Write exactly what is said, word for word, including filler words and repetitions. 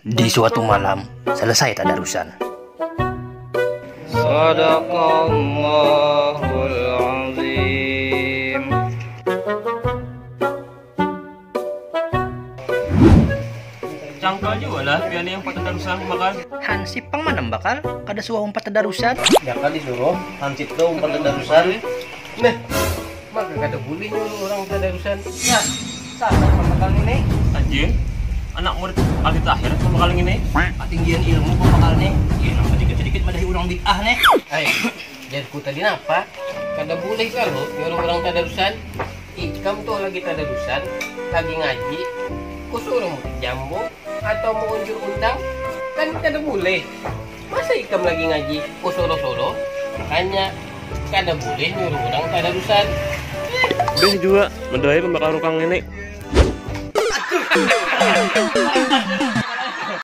Di suatu malam, selesai tadarusan. Sadaqallahul azim. Cangkal jua lah pian ni umpat tadarusan, Bakal. Hansip pang mana, Bakal? Kada suah umpat tadarusan. Jangan disuruh, hansip tu umpat tadarusan. Nah, maka kada boleh nyuruh orang tadarusan. Ya, salah sama kali ni. Anjir, anak murid alif akhir sama kali ini. Ketinggian ilmu pembakal ni. Ya, sedikit-sedikit madahi orang bid'ah ni. Ay, jarku tadi napa? Kada boleh kalu nyuruh orang tadarusan. Ikam tuh lagi tadarusan, lagi ngaji, kusuruh murid jambu atau mau unjur undang, kan kada boleh. Masa ikam lagi ngaji, kusuruh-suruh? Makanya, kada boleh nyuruh orang tadarusan. Beh jua, medoai pembakal rukang ini.